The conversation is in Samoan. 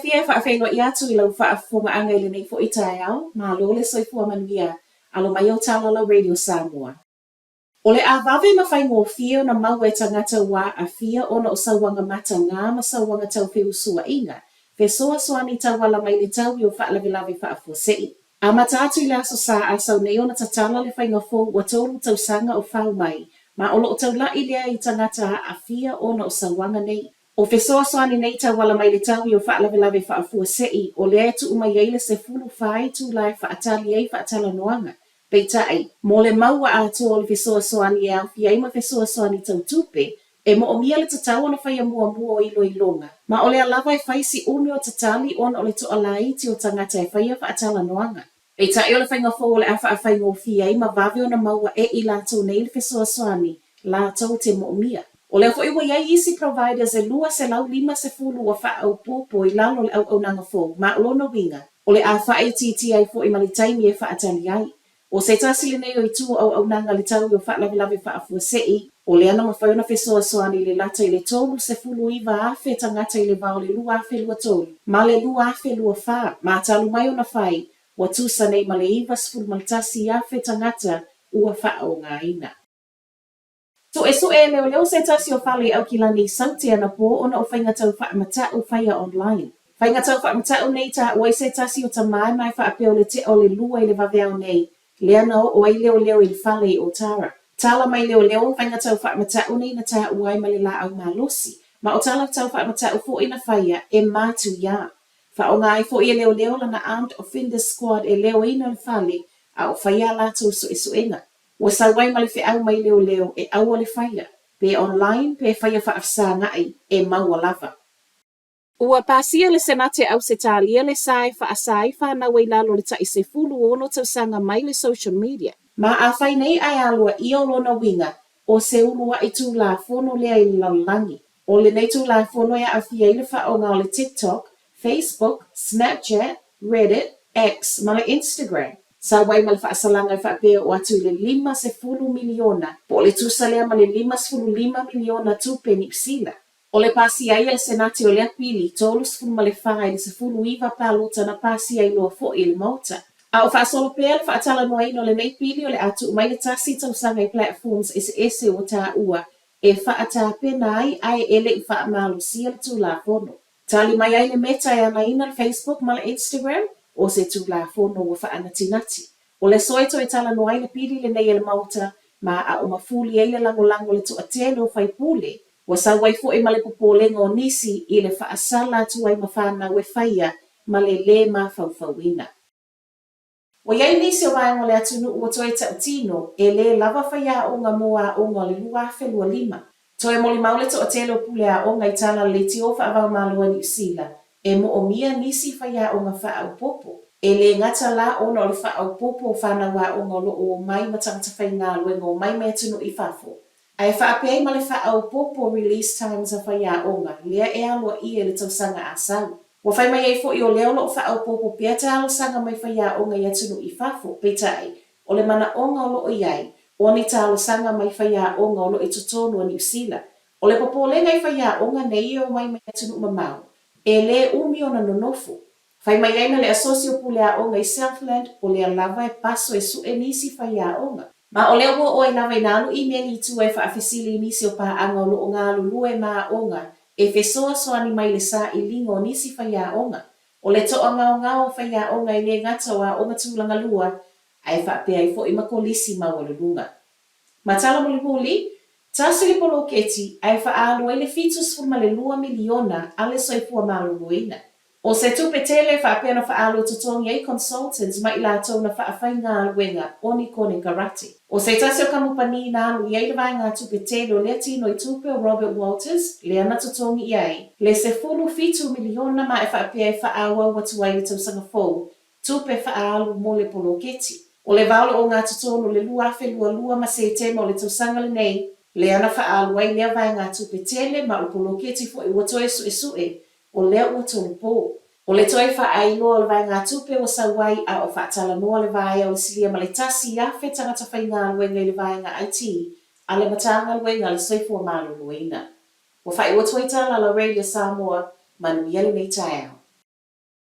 fiafia e faafeiloai atu i lau faafofogaaga i lenei foi taeao, malo le soifua manuia, alo mai o Talalau Radio Samoa. O le a vave ma faigofie ona maua e tagata ua aafia ona o sauaga matagā ma sauaga tau feusuaiga, fesoasoani tauala mai le taui o faalavelave faafuasei. Amata atu i le Aso Sa a sau nei ona tatala le faiga fou ua tolu tausaga o fau mai, ma o lo o taula'i lea i tagata aafia ona o sauaga nei. O fesoasoani nei tauala mai le taui o faalavelave faafuasei o lea e tuu mai ai le 14 itula e faatali ai faatalanoaga. Peitai, mo le maua atoa o le fesoasoani e aofia ai ma fesoasoani tau tupe, e moomia le tatau ona faia muamua o iloiloga, ma o lea lava e fai si umi o tatali ona o le toalaiti o tagata e faia faatalanoaga. Peitai o le faiga fou o le a faafaigofie ai ma vave ona maua e i latou nei le fesoasoani latou te moomia. O lea foi ua i ai isi providers e 250 ua faaopoopo i lalo o le auaunaga fou ma o lona uiga, o le a faaitiitia ai foi ma le taimi e faatali ai. O se tasi lenei o itu o auaunaga le taui o faalavelave faafuasei, o lea na mafai ona fesoasoani i le lata i le 39,000 tagata i le va o le 2023 ma le 2024, ma talu mai ona fai, ua tusa nei ma le 91,000 tagata ua faaaogaina. Suesue e leoleo se tasi o fale i Aukilani i Saute anapō ona o faiga tau faamata'u faia online. Faiga tau faamata'u nei taua ai se tasi o tamā e mae faapea o le tea o le lua i le vaveao nei, lea na oo ai leoleo i le fale i Otara. Tala mai leoleo faiga tau faamata'u nei na taua ai ma le lāʻau malosi, ma o tala tau faamata'u foʻi na faia e matuiā. Faaaoga ai foʻi e leoleo lana Armed Offenders Squad e leoina le fale a o faia a latou suesuega. Ua sau ai ma le feau mai leoleo e aua le faia, pe online pe faia faafesagaʻi, e maua lava. Ua pasia le Senate Ausetalia le sa e faasa ai fanau i lalo o le taʻi 16 tausaga mai le social media. Ma afai nei ae aloaia o lona uiga, o se uluaʻi tulafono lea i le lalolagi. O lenei Tulafono e aafia ai le faaaoga o le TikTok, Facebook, Snapchat, Reddit, X ma le Instagram. Sau ai ma le faasalaga e faapea oo atu i le 50 miliona, po o le tusa lea ma le 55 miliona tupe Niu Sila. O le pasia ai e le Senate o lea pili, 34 i le 19 palota na pasia ai loa foi e le Maota. A o faasolo pea le faatalanoaina o lenei pili o le a tuu mai le tasi tausaga i platforms eseese ua taua e faatapena ai ae e le i faamalosia le Tulafono. Tali mai ai le Meta e anaina le Facebook ma le Instagram, o se Tulafono ua faanatinati. O le aso e toe talanoa ai le pili lenei e le Maota ma aʻo mafuli ai le lagolago o le toatele o faipule, ua sau ai foi ma le popolega o nisi i le faasala atu ai ma fanau e faia ma le lē mafaufauina. Ua i ai nisi o vaega o le atunuu ua toe tautino e lē lava faiaoga mo aoga o le 2025. Toe molimau le toatele o pule aoga i tala leitio faava-o-Malo a Niu Sila e moomia nisi faiaoga faaopoopo. E lē gata la ona o le faaopoopo o fanau aoga o lo o omai ma tagata faigaluega omai mai atunuu i fafo, ae faapea ai ma le faaopoopo release times a faiaoga lea e aloaia i le tausaga a sau. Ua fai mai ai foi o lea o lo o faaopoopo pea talosaga mai faiaoga i atunuu i fafo, peitai, o le manaoga o lo o i ai, o ni talosaga mai faiaoga o lo o i totonu o Niu Sila. O le popolega i faiaoga nei e omai mai atunuu mamao, e lē umi ona nonofo. Fai mai ai ma le Asosi o Pule Aoga i Southland o lea lava e paso e suʻe nisi faiaoga. Ma o lea ua oo ai lava i nā alu ʻīmeli i tua e faafesili i nisi o pāʻaga o lo o galulue ma aoga e fesoasoani mai i le sailiga o nisi faiaoga. O le toʻagaogao o faiaoga e lē gata o aoga tulaga lua, ae faapea ai foi ma kolisi maualuluga. Ma tala mulimuli, tasi le poloketi ae faaalu ai le 72 miliona a le soifua maloloina. O se tupe tele e faapea ona faaalu totogi ai consultants ma i latou na faafaigaluega o ni konekarate. O se tasi o kamupani na alu i ai le vaegatupe tele o lea tino i tupe o Robert Walters lea na totogi i ai le 17 miliona ma e faapea e faaauau atu ai le tausaga fou tupe faaalu mo le poloketi. O le va o le ogatotonu o le 2022 ma Setema o le tausaga lenei, lea na faaalu ai lea vaegatupe tele ma o le poloketi foi ua toe suesue, o lea ua tolopo. O le toe faaailoa o le vaegatupe ua sau ai a o faatalanoa le vaea o le silia ma le 1,000 tagata faigaluega i le vaega IT a le Matagaluega a le Soifua Maloloina. Ua faaiu atu ai tala a la Radio Samoa, manuia lenei taeao.